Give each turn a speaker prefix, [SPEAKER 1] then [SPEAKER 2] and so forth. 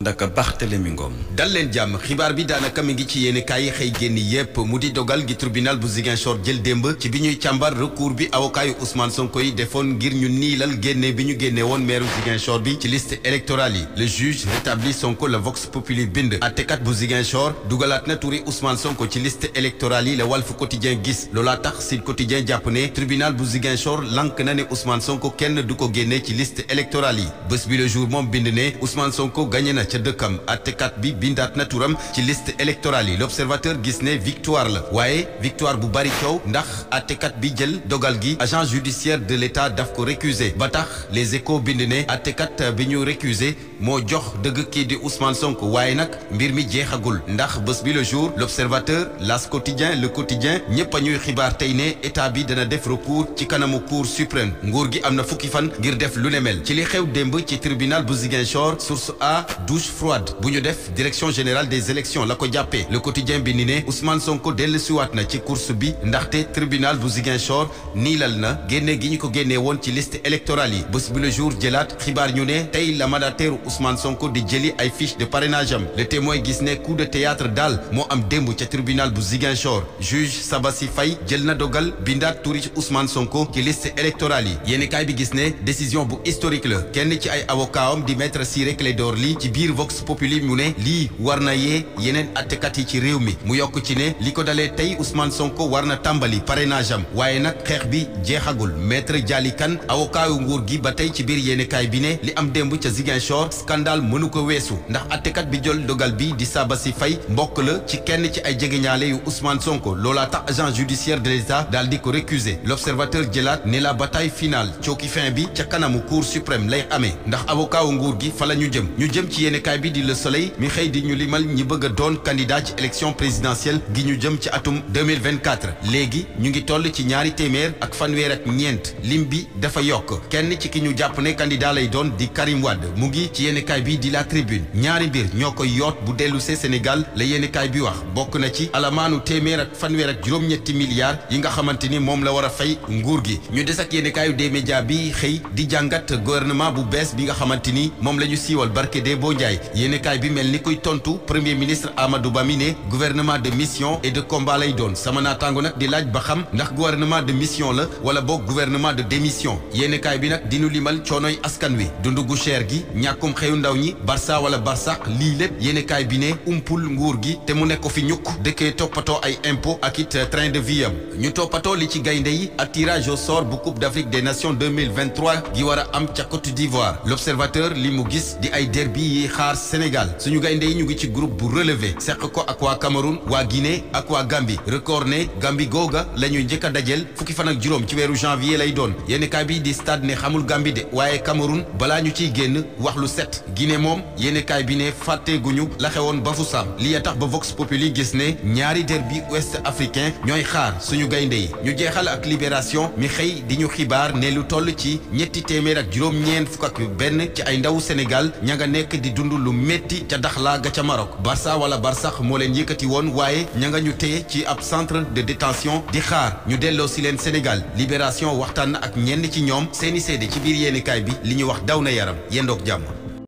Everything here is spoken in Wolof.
[SPEAKER 1] ndaka Barthélémy Ngom
[SPEAKER 2] dal leen jàmm xibaar bi daanaka mi ngi ci yéene kaay xëy génn yépp mu di dogal gi tribunal bu Ziguinchor jël démb ci bi ñuy càmbar recours bi avocat yu Ousmane Sonko yi defoon ngir ñu niilal génne bi ñu génne woon maire Ziguinchor bi ci liste électorale yi le juge rétablit Sonko la Vox Populi bind attekat bu Ziguinchor dugalaat na turi Ousmane Sonko ci liste électorale yi la Walf Quotidien gis loolaa tax Sud Quotidien jàpp ne tribunal bu Ziguinchor lank na ne Ousmane Sonko kenn du ko génne ci liste électorale yi bés bi le jour moom bind ne Ousmane Sonko gagné na ca dëkkam attekat bi bindaat na turam ci liste électorale yi l'observateur gis ne victoire la waaye victoire bu bari coow ndax attekat bi jël dogal gi agent judiciaire de l'État daf ko récuser ba tax les échos bind ne attekat bi ñu récuser moo jox dëgg kii di Ousmane Sonko waaye nag mbir mi jeexagul ndax bés bi le jour l'observateur L'As quotidien le quotidien ñépp a ñuy xibaar tey ne état bi dana def recours ci kanamu cour suprême nguur gi am na fukki fan ngir def lu ne mel ci li xew démb ci tribunal bu Ziguinchor source a douche froide bu ñu def direction générale des élections la ko jàppee le quotidien bi ni ne Ousmane Sonko dellusiwaat na ci course bi ndaxte tribunal bu Ziguinchor niilal na génne gi ñu ko génnee woon ci liste électorale yi bés bi le jour jëlaat xibaar ñu ne tey la mandataire Ousmane Sonko di jëli ay fiche de parrainage am le témoin gis ne coup de théâtre daal moo am démb ca tribunal bu Ziguinchor juge Sabassi Faye jël na dogal bindaat turi Ousmane Sonko ci liste électorale yi yéeni kaay bi gis ne décision bu historique la kenn ci ay avocat am di maître Ciré Clédor Ly ci biir Vox Populi mu ne lii war na yee yeneen attekat yi ci réew mi mu yokk ci ne li ko dalee tey Ousmane Sonko war na tàmbali parrainage am waaye nag xeex bi jeexagul maître Dialy Kane avocat yu nguur gi ba tey ci biir yéenekaay bi ne li am démb ca Ziguinchor scandale mënu ko weesu ndax attekat bi jël dogal bi di Sabassi Faye mbokk la ci kenn ci ay jegeñaale yu Ousmane Sonko loolaa tax agent judiciaire de l'État daal di ko récuser l'observateur jëlaat ne la bataille finale cooki fin bi ca kanamu cour suprême lay amee ndax avocat wu nguur gi fa la ñu jëm ci yéenekaay bi di Le Soleil mi xëy di ñu limal ñi bëgg a doon candidat ci élection présidentielle gi ñu jëm ci atum 2024 léegi ñu ngi toll ci ñaari téeméer ak fanweer ak ñeent lim bi dafa yokk kenn ci ki ñu jàpp ne candidat lay doon di Karim Wade mu ngi ci yéenekaay bi di La Tribune ñaari mbir ñoo koy yoot bu dellu see Sénégal la yéenekaay bi wax bokk na ci alamaanu téeméer ak fanweer ak juróom-ñetti milliards yi nga xamante ni moom la war a fay nguur gi ñu des ak yéenekaayu des médias bi xëy di jàngat gouvernement bu bees bi nga xamante ni moom la ñu siiwal barke de boo njaay yéenekaay bi mel ni kuy tontu premier ministre Amadou Ba mi ne gouvernement de mission et de combat lay doon sama naataango nag di laaj ba xam ndax gouvernement de mission la wala boog gouvernement de démission yéenekaay bi nag dinu limal coonoy askan wi dundu gu cher gi ñàkkum xëyu ndaw ñi Barça wala Barsax lii lépp yéenekaay bi ne umpul nguur gi te mu nekk ko fi ñukk dëkkee toppatoo ay impôt ak it train de vie am ñu toppatoo li ci gaynde yi ak tirage au sort bu Coupe d'Afrique des Nations 2023 gi war a am ca Côte d'Ivoire l'observateur li mu gis di ay derby yi xaar Sénégal suñu gaynde yi ñu ngi ci groupe bu relevé seq ko ak waa Cameroun waa Guinée ak waa Gambie record ne Gambie googa la ñuy njëkk a dajel fukki fan ak juróom ci weeru janvier lay doon yéenekaay bi di stade ne xamul Gambie de waaye Cameroun balaa ñu ciy génn wax lu set Guinée moom yéenekaay bi ne fàtteeguñu la xewoon Bafoussam li a tax ba Vox Populi gis ne ñaari derby ouest africain ñooy xaar suñu gaynde yi ñu jeexal ak Libération mi xëy di ñu xibaar ne lu toll ci ñetti téeméer ak juróom-ñeent fukk ak benn ci ay ndawu Sénégal ña nga nekk di dund lu metti ca Dakhla ga ca Maroc Barça wala Barsax moo leen yëkkati woon waaye ña nga ñu téye ci ab centre de détention di xaar ñu delloo si leen Sénégal Libération waxtaan na ak ñenn ci ñoom seeni seede ci biir yéenekaay bi li ñu wax daw na yaram yendoog jàmm